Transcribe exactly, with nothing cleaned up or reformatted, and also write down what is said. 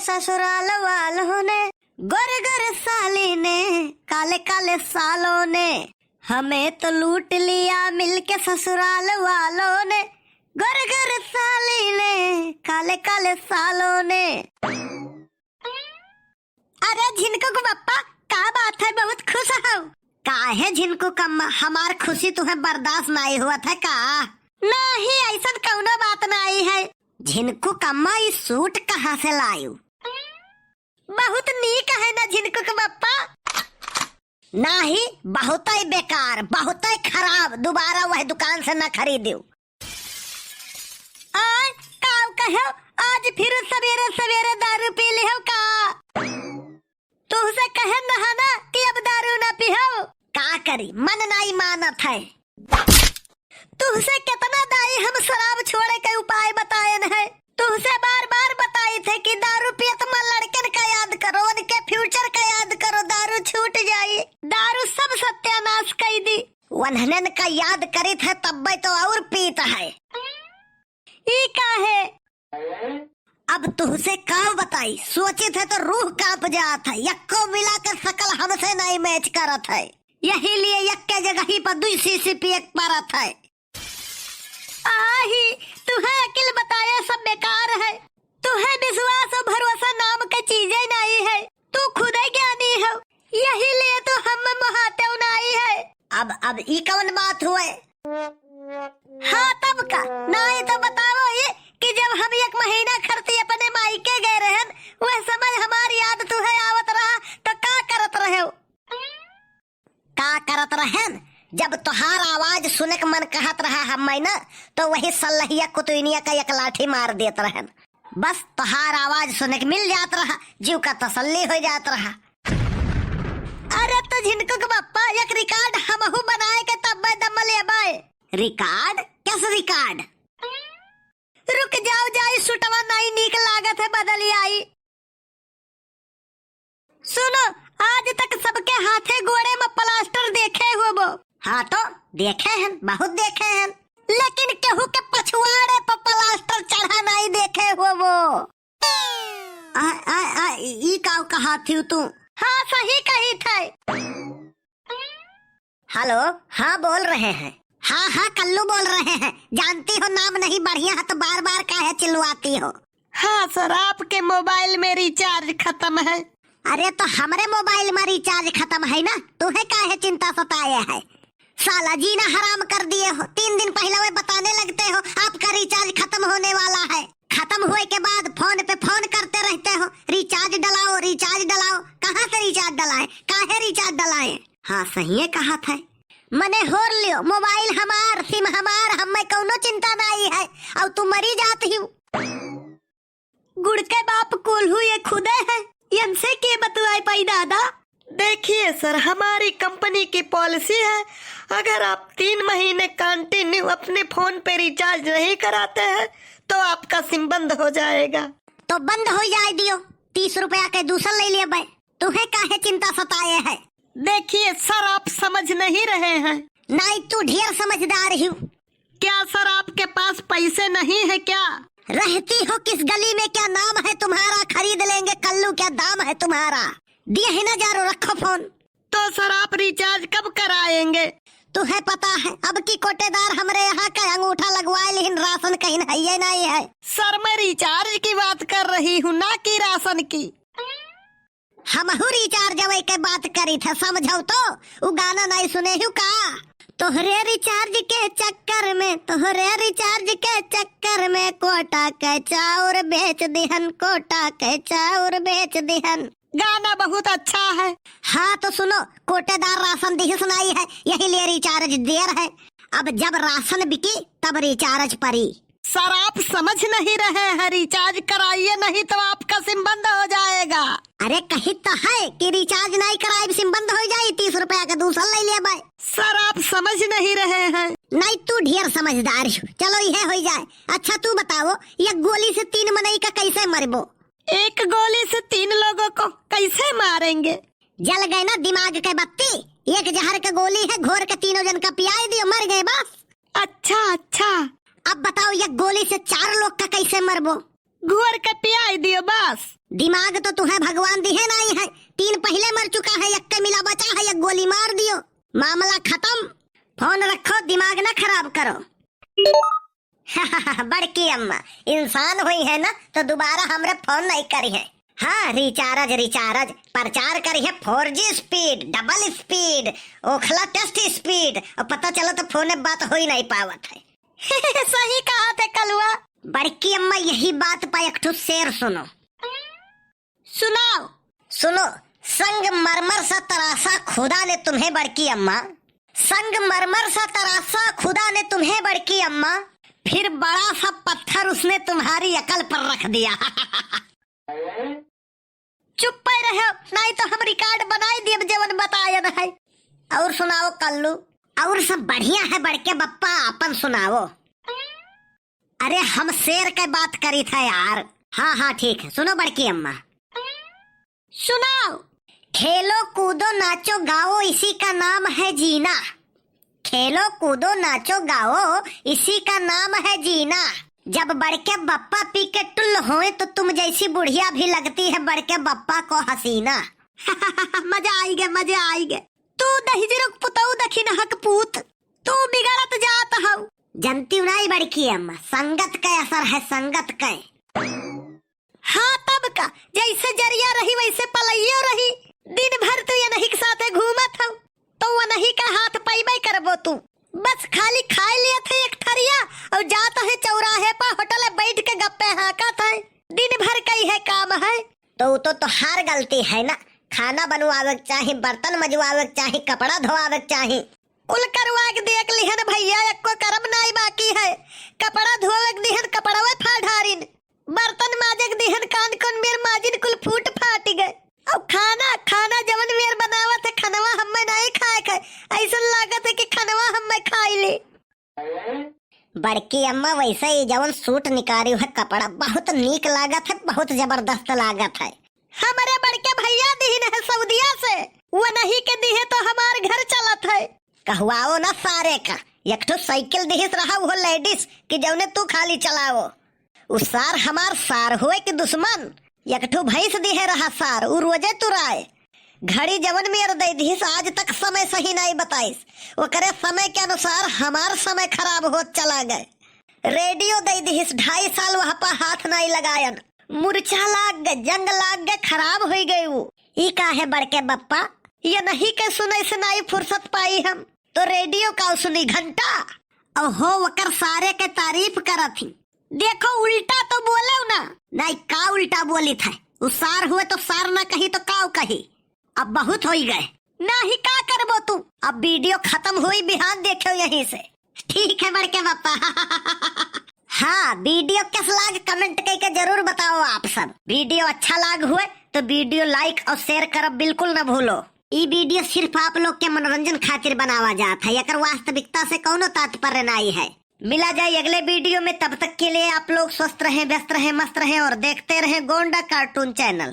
ससुराल वालों ने, गोर गोर साली ने, काले काले सालों ने, हमें तो लूट लिया मिलके ससुराल वालों ने, गोर गोर साली ने, काले काले सालों ने। अरे झिनकू के पप्पा, का बात है, बहुत खुश हो? काहे झिनकू कम्मा, हमार खुशी तुहे बर्दाश्त नाई होत है का? नाही, ऐसन कौनो बात नाई है। झिनकू कम्मा, ई सूट कहाँ से लायू? बहुत नीक है ना झिनकू के पप्पा? नाही, बहुतै बेकार, बहुतै खराब, दोबारा वह दुकान से न खरीदियो। आय, काऊ कहो, आज फिर सवेरे सवेरे दारू पी लिहो का? तुहसे कहन रहा ना कि अब दारू ना पिहो। का करी, मन नाई मानत है। तुहसे केतना दाई हम शराब छोड़े के उपाय बताएन है। तुहसे बार बार बताई थे कि दारू पियत मा लड़कन का याद करो, उनके future का याद करो, दारू छूट जाई। दारू सब सत्यानाश कई दी। वन्हनन का याद करित है तब्बे तो और पीत है। ई का है? अब तुहसे का बताई, सोचित है तो रूह कांप जात है। यक्को मिला के शकल हमसे नाई match करत है, यही लिए यक्के जगही पर दुई शीशी पिए के परत है। आही, तुहे अकिल बताए सब बेकार है। तुहे विश्वास और भरोसा नाम के चीजे नाई है। तू खुदे ज्ञानी हो, यही लिए तो हम मोहाते नाई है। अब, अब ई कौन बात हुए? हाँ, तब का? नाई तो बताओ ये कि जब हम एक महीना खरती अपने मायके गए रहन, वह समय हमार याद तुहे आवत रहा, तो का करत रहे हो? का करत रहन? जब तोहार आवाज सुने के मन कहत रहा हम्मै न, तो वही सल्लहिया कुतुइनिया का एक लाठी मार देत रहन। बस तोहार आवाज सुने के मिल जात रहा, जीव का तसल्ली हो जात रहा। अरे तो झिनकू के पप्पा, एक record हमहू बनाए के तब्बे दम लेबे। Record? कस record? रुक जाओ, जाई सुटवा नाई नीक लागत है, बदली आई। सुनो, आज तक सबके हाथे गोड़े में plaster देखे होबो। हाँ तो देखे हन, बहुत देखे हन, लेकिन केहू के पछुआड़े पर plaster चढ़ा नाई देखे होबो। आ, आ, आ, ई का कहा थी तू? हाँ, सही कही थे। Hello, हाँ बोल रहे हैं। हाँ हाँ कल्लू बोल रहे हैं, जानती हो नाम नहीं बढ़िया है तो बार बार काहे चिल्लाती हो? हाँ sir, आपके mobile में recharge खतम है। अरे तो हमरे mobile में recharge खतम है ना, तुहे काहे चिंता सताए है? साला जीना हराम कर दिए हो, तीन दिन पहले वे बताने लगते हो आपका recharge खतम होने वाला है, खतम हुए के बाद phone पे phone करते रहते हो, recharge डलाओ, recharge डलाओ। कहाँ से recharge डलाए, काहे recharge डलाए? हाँ सहिए कहत है। मने होर लियो, mobile हमार, SIM हमार, हम्मे कौनो चिंता नाई है। अउ तू मरी जात ही। गुड़ के बाप कोल्हू ये खुदे है, इनसे के बतुआए पाई दादा? देखिए sir, हमारी company की policy है, अगर आप तीन महीने continue अपने phone पे recharge नहीं कराते हैं तो आपका SIM बंद हो जाएगा। तो बंद हो जाए दियो, तीस रुपया के दूसर ले लेबे। तुहे काहे चिंता सताए है? देखिए sir, आप समझ नहीं रहे हैं। नाई, तू ढेर समझदार ही। क्या sir, आपके पास पैसे नहीं है क्या? रहती हो किस गली में, क्या नाम है तुम्हारा, खरीद लेंगे कल्लू, क्या दाम है तुम्हारा। दिए ही ना जा रो, रखो phone। तो sir, आप recharge कब कराएंगे? तुहे पता है, अब की कोटेदार हमरे यहाँ का अंगूठा लगवाए, लेकिन राशन कहीं है ये नहीं है। Sir, मैं recharge की बात कर रही हूँ, ना कि राशन की। हमहू recharge अवै के बात करी थे, समझौ तो, उ गाना नहीं सुने हु का? तोहरे recharge के चक्कर में, तोहरे recharge के चक्कर में कोटा के चाउर बेच दिहन, कोटा के चाउर बेच दिहन। गाना बहुत अच्छा है। हाँ तो सुनो, कोटेदार राशन दिहिस नाई है, यही लिए recharge देर है। अब जब राशन बिकी तब recharge परी। Sir, आप समझ नहीं रहे हैं, recharge कराइए, नहीं तो आपका SIM बंद हो जाएगा। अरे, कही तो है कि recharge नहीं कराइब, SIM बंद हो जाई, तीस रुपया का दूसर ले लेबे। Sir, आप समझ नहीं रहे हैं। नहीं, तू ढेर समझदार हो। चलो, यह हो जाए। अच्छा, तू बताओ, एक गोली से तीन मनई का कैसे मरबो? एक गोली से तीन लोगों को कैसे मारेंगे? जल गए ना दिमाग के बत्ती। एक जहर के गोली है, घोर के तीनों जन का पियाई दियो, मर गए बस। अच्छा, अच्छा। अब बताओ, एक गोली से चार लोग का कैसे मरबो? घोर के पियाई दियो बस। दिमाग तो तुहे भगवान दिहे नाई है, तीन पहिले मर चुका है, एक के मिला बचा है, एक गोली मार दियो, मामला खतम। फोन रखो, दिमाग ना खराब करो। बड़की अम्मा, इंसान होइहैं ना तो दुबारा हमरे फोन नहीं करिहैं। हाँ, recharge, recharge, प्रचार करिहैं four G speed, double speed, ओखला test speed, और पता चला तो फोन में बात हो ही नहीं पावत है। सही कहा थे कलुआ। बड़की अम्मा, यही बात पर एक ठो शेर सुनो। सुनाओ। सुनो, संगमरमर सा तरासा खुदा ने तुम्हें बड़की अम्मा, संगमरमर सा तरासा खुदा ने तुम्हें बड़की अम्मा, फिर बड़ा सा पत्थर उसने तुम्हारी अकल पर रख दिया। चुप्पे रहो, नहीं तो हम record बनाई दियब जवन बतायन है। और सुनाओ कल्लू। और सब बढ़िया है बड़के बप्पा, अपन सुनाओ। अरे हम शेर के बात करी था यार। हाँ हाँ ठीक है, सुनो बड़की अम्मा। सुनाओ। खेलो कूदो नाचो गाओ इसी का नाम है जीना। खेलो कूदो नाचो गाओ इसी का नाम है जीना। जब बड़के बप्पा पी के टुल्ल होए तो तुम जैसी बुढ़िया भी लगती है बड़के बप्पा को हसीना। मजा आइगे, मजा आइगे। तू दहिजरुक पुतऊ दखिनहक पूत, तू बिगड़त जात हऊ। जनती उनाई बड़की अम्मा, संगत के असर है, संगत के। हाँ तब का, जैसे जरिया रही वैसे पलइयो रही। दिन भर तू यनही के साथे घूमत हऊ, तो वनही का हाथ पइबे करबो तू। बस खाली खाए लियत है एक थरिया और जात है चौराहे पर होटल में बैठ के गप्पे हाँकत है। दिन भर का इहे काम है। तो उ तो तोहार गलती है ना, खाना बनवावे के चाही, बर्तन मजवावे के चाही, कपड़ा धोआवे के चाही। कुल करवा के देख लिहन भैया, एको करम नाई बाकी है। कपड़ा धोवे के दिहन, कपड़वे फाड़ ढारिन। बर्तन माजे के दिहन, कान कौन मेर माजिन, कुल फूट फाट गए। और खाना, खाना जवन मेर बनावत है, खनवा हम्मे नाई खाए के, ऐसन लागत है कि खनवा हम्मे खाई ले। बड़की अम्मा, वैसे ही जवन सूट निकारियो है कपड़ा, बहुत नीक लागत है, बहुत जबरदस्त लागत है। हमरे बड़के भैया दिहिन है सऊदिया से, वनही के दिहे तो हमार घर चलत है। कहवाओ ना सारे का, एक ठो साइकिल दिहिस रहा, वो ladies कि जौने तू खाली चलाओ। उ सार हमार सार होए कि दुश्मन? एक ठो भैंस दिहे रहा सार, उ रोजे तुराए। घड़ी जवन मेर दे दिहिस, आज तक समय सही नाई बताइस। ओकरे समय के अनुसार हमार समय खराब होत चला गए। रेडियो दे दिहिस, ढाई साल वह पा हाथ नाई लगायन। मुरचा लाग गए, जंग लाग गए, खराब होई गए उ। ई का है बड़के बप्पा, यनही के सुने से नाई फुर्सत पाई हम, तो रेडियो का सुनी घंटा। ओहो, वकर सारे के तारीफ करत ही। देखो, उल्टा तो बोले ना। नहीं, का उल्टा बोली था? उ सार हुए तो सार ना कही तो काव कही? अब बहुत होई गए। नाही, का करबो तू? अब वीडियो खत्म होई, बिहान देखो यहीं से। ठीक है बड़के बप्पा। हाँ, वीडियो कस लाग, comment कइके जरूर बताओ आप सब। वीडियो अच्छा लाग हुए तो वीडियो like और share करब बिल्कुल न भूलो। ई वीडियो सिर्फ आप लोग के मनोरंजन खातिर बनावा जात है, एकर वास्तविकता से कौनो तात्पर्य नाई है। मिला जाए अगले वीडियो में, तब तक के लिए आप लोग स्वस्थ रहें, व्यस्त रहें, मस्त रहें और देखते रहें गोंडा cartoon channel।